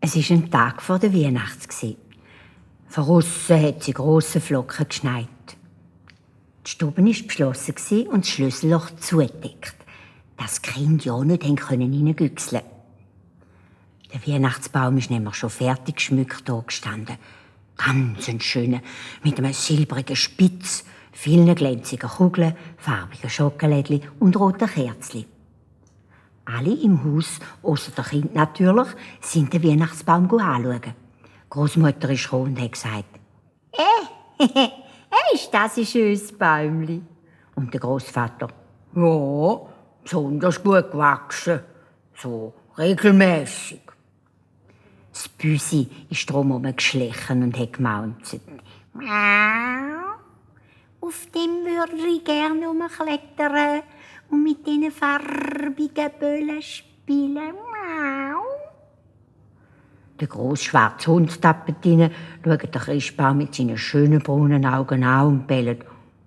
Es war ein Tag vor der Weihnacht. Von aussen hat es in grossen Flocken geschneit. Die Stube war geschlossen und das Schlüsselloch zugedeckt, dass die Kinder ja nicht reingüchseln konnten. Der Weihnachtsbaum ist nämlich schon fertig geschmückt da gestanden. Ganz ein schöner, mit einem silbrigen Spitz, vielen glänzigen Kugeln, farbigen Schokolädchen und roten Kerzen. Alle im Haus, ausser der Kind natürlich, sind den Weihnachtsbaum anschauen. Die Großmutter ist gekommen und hat gesagt: ist das ein schönes Bäumli? Und der Großvater: ja, besonders gut gewachsen, so regelmäßig. Das Büsi ist drumherum geschlichen und hat gemaunzt. Miau. Auf dem würde ich gerne umklettern und mit diesen farbigen Böllen spielen. Miau. Der grosse schwarze Hund tappt rein, schaut den Christbaum mit seinen schönen braunen Augen an und bellt: